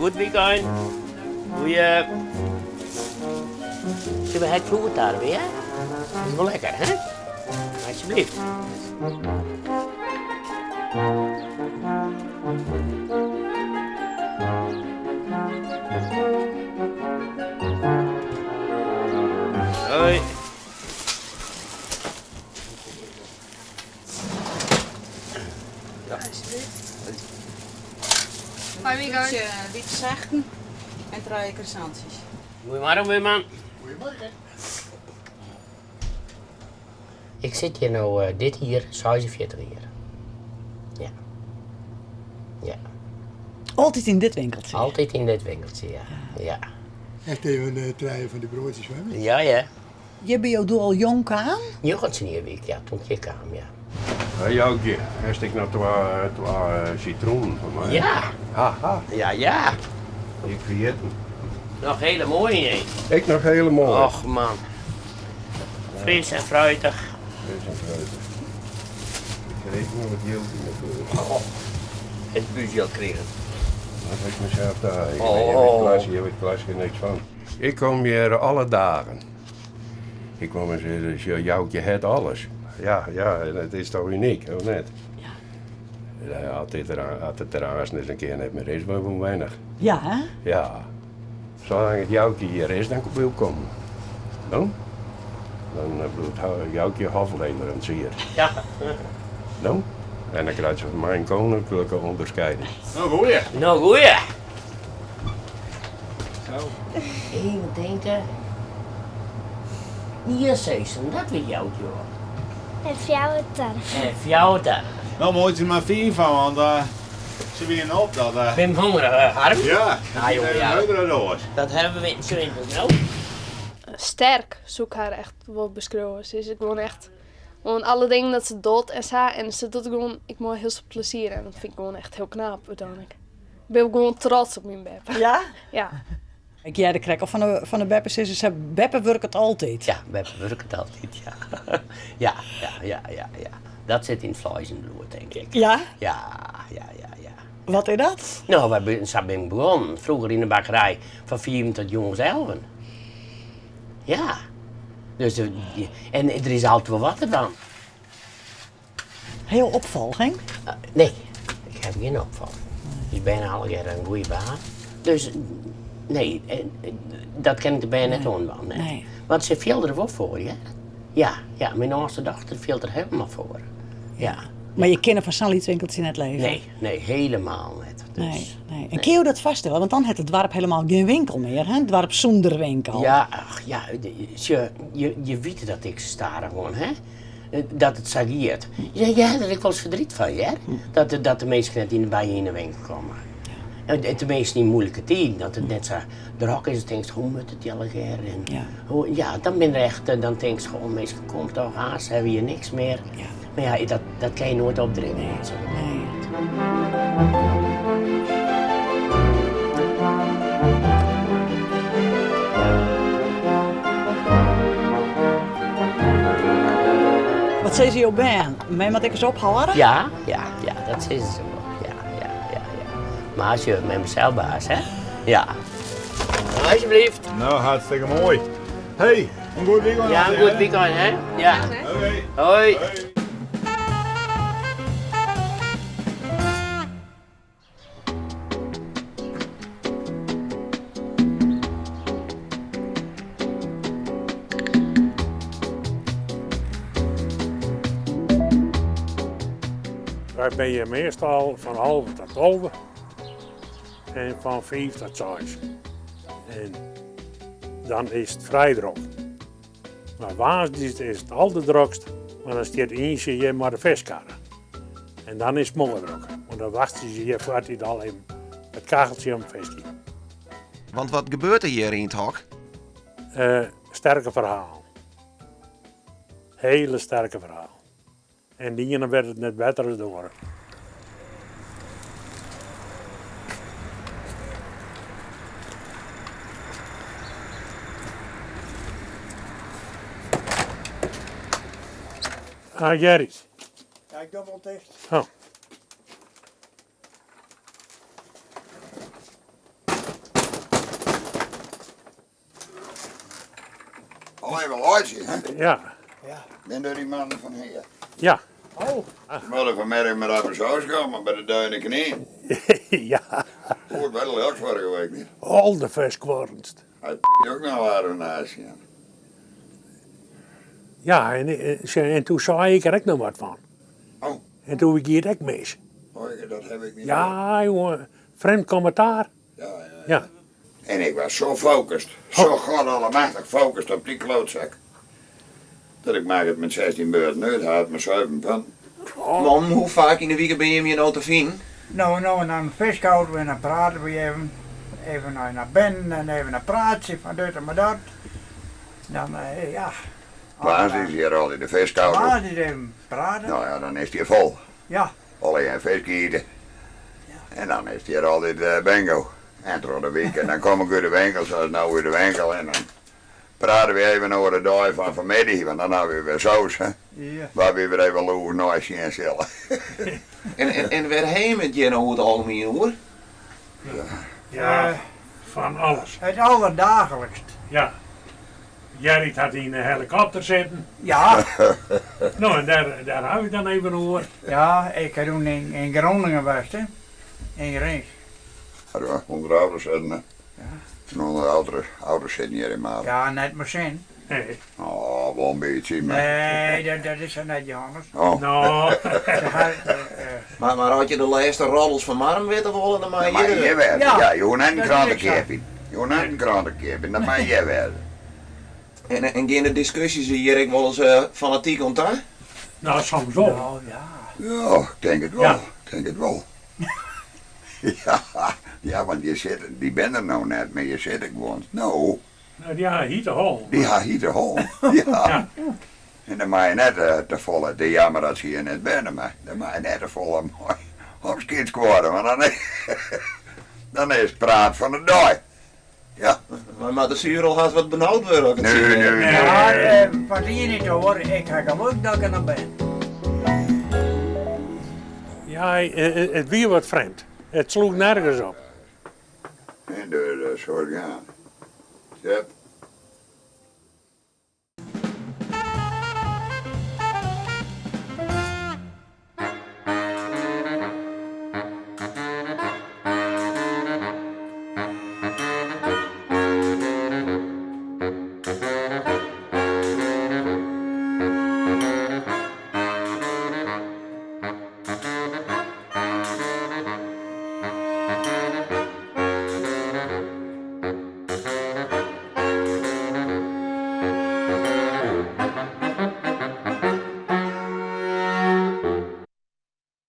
Goed wykein. Goeie. Sille we het vroeger daar weer? Dat is wol lekker, hè? Alsjeblieft. Hoi. Wite sechten en trije croissantsjes. Goedemorgen, buurman. Goedemorgen. Ik sit hjir no dit jier 46 jier. Ja. Ja. Altyd yn dit winkeltsje? Altyd yn dit winkeltsje, ja. Ja. Echt even trije fan dy broadsjes foar my? Ja, ja. Hjir binne jo doe al jong kaam? 19 jier wie ik, ja, toen ik hjir kaam, ja. Hé Joukje, hast ek noch twa sitroenen foar my? Ja! Haha. Ja, ja. Hie ik ferjitten. Noch hiele moaie, hè? Ek noch hiele moaie. Och man. Fris en fruitich. Fris en fruitich. Ik krij ek noch wat jild yn de beurs. Goh, het buurtjild krigen. Dat ha ik mysels ta. Ik weet hjir weet Klaske niks fan. Ik kom hjir alle dagen. Ik kom en sis, Joukje het alles. Ja, ja, it is toch unyk, of net? Ja. As dit der, as it der aanst ris in kear net mear is, wurdt wol wennich. Ja, hè? Ja. Salang't it Joukje hjir is, dan bliuw ik kommen. No? Dan bliuwt Joukje hofleveransier. Ja. No? En dan krijt se fan my in koninklijke ûnderskieding. No goeie. No goeie. Zo. Even tinke. Ierseesen, dat wie Joukje wol. En fjouwer tarwe. En fjouwer tarwe. No meitsje der mar fiif fan, want se wiene op dat. Bin hongerich, Harm? Ja, Ah, jongen, ja. Hurdere doos. Dat hawwe we witten no. Sterk soe ik har echt wol beskriuwe. Se is gewoan echt gewoan alle dingen dat se docht en sa en se docht gewoan ek mei hiel soad plezier en dat fyn ik gewoan echt hiel knap úteinlik. Ik bin gewoan trots op myn beppe. Ja? Ja. Ik hearde krekt al fan de beppe sizzen, se beppe wurket altyd. Ja, beppe wurket altyd, ja. Ja, ja, ja, ja, ja. Dat sit yn it fleis en bloed, tink ik. Ja? Ja, ja, ja, ja. Wat is dat? No, wy binne, sa bin ik begûn. Froeger yn de bakkerij fan fiven tot jûns elven. Ja. Dus, en der is altyd wol wat te dwaan. Ha jo opfolging? Nee, ik haw gjin opfolging. Us bern ha allegear in goede baan. Dus nee, dat kin ik de bern net oandwaan. Nee. Want se fiele der wol foar, hear. Ja, ja, myn âldste dochter fielt der helemaal foar. Ja. Mar je kinne fan sa'n lyts winkeltsje net leve? Nee, nee, helemaal net. Dus, Nee, nee. En kinne jo dat foarstelle? Want dan hat it doarp helemaal gjin winkel mear, hè? It doarp sûnder winkel. Ja, ach, ja, sjoch, je witte dat ek stadichoan, hè? Dat it sa giet. Ja, je ha der ek wolris verdriet fan, hear. Dat de minsken net yn by je yn de winkel komme. En teminsten yn moeilike tiden, dat it net sa drok is, dan tinkst, hoe moat it allegear? En hoe, ja, dan bin der echt, dan tinkst, goh, minsken, kom toch, aanst hawwe we hjir niks mear. Mar ja, dat, dat kin je noait opdringe. Nee. Wat sizze jo bern? Mem moat ek ris ophâlde? Ja, ja, ja, dat sizze se wol. Ja, ja, ja, ja. Mar as je mem sels baas, hè? Ja. Alsjeblieft. Nou, hartstikke moai. Hey, in goed weekend. Ja, in goed weekend, hè? Ja. Oké. Hoi. Wy binne hjir meastal fan halve ta 12 en fan fiif ta seis. En dan is it frij drok. Mar woansdeis is it alderdrokst, want dan stiet ientsje hjir mei de fiskkarre. En dan is it moai drok, want dan wachtsje se hjir foartiid al even it kacheltsje om fiskje. Want wat gebeurt der hjir yn it hok? Sterke ferhalen. Hele sterke ferhalen. En de iene wurdt it net better as de oare. Ah, Gerrit. Ja, ik doch wol ticht. Oh. Al even laitsje, hè? Ja. Bin dêr dy mannen fan hier? Ja. Oh. Se moatte vanmiddag met even saus komen by de Duine Knyn. Ja. Goed, bij de lelk vorige week niet. Al de ferskwarrendst. Hy p ook noch aardich naast sjen. Ja, en, en toen sei ik er ek noch wat fan. Oh. En toen gie it ek mis. Oh, dat heb ik niet. Ja, jongen, frjemd kommentaar. Ja, ja, ja. ja. En ik was zo focust, zo god allemachtig focust op die klootzak. Dat ik maak het met 16 beurten uit, had met 7 punten. Man, hoe faak yn de wike binne jim hjir no te finen? No, no, en dan fiskhouden we en dan praten we even. Even naar, naar binnen en even een praatje van dit en maar dat. Dan, eh, ja. Klaas is hier altijd de fiskauto. Klaas is even praten. Nou ja, dan is hij vol. Ja. Alleen een fisk eten. En dan is hier altijd bingo. En door de week en dan kom ik uit de winkel, zoals nou uit de winkel. En dan praten we even over de dag van vanmiddag, want dan hebben we weer saus. Hè? Ja. Waar we weer even loer naar zien zullen. En, en, en wêr ha jim it hjir no oer it algemien oer? Ja, ja fan alles. Het allerdagelijkst. Ja. Gerrit hat yn de helikopter sitten. Ja. No, en dêr, dêr ha we it dan even oer. Ja, ik heb toen in, in Groningen geweest, hè. In Grins. Ja, onder de auto zitten, hè. En onder de auto, auto zitten hier in Maarten. Ja, net mijn zin. Nee. Oh, wel een beetje, maar... Nee, dat, dat is net Johannes. Oh. No. Ze had, eh, Maar, maar as je de lêste roddels fan Marrum witte wolle, dan moatte Dat mag je je wêze. Ja. Ja, je hoeft net een Dat krant te is zo. kopen. Je hoeft net een krant te kopen, dat mag je wêze. En, en gean de diskusjes hjir ek wolris eh, fanatyk oan ta? No, soms wol. Nou, ja. Ja, ik denk het wel. Ja. Ik denk het wel. ja, ja, want je zit, die ben er nou net, maar je zit er gewoon. Nou, Nou, ja, hier te hol. die gaat hier te hol. Ja. Ja. En dan mag je net eh, te volle, het is jammer dat ze hier net binnen, maar dan mag je net te volle mooi opschiet worden, want dan is, dan is het praat van de dag. Ja. Maar, maar de zuur al wat benauwd worden. als ik het Nee, zie. nee, nee. Ja, eh, wat hier niet hoor, ik heb geluk dat ik er nog ben. Ja, eh, it wie wat frjemd. It sloech nergens op. En de soort gaan. Yep.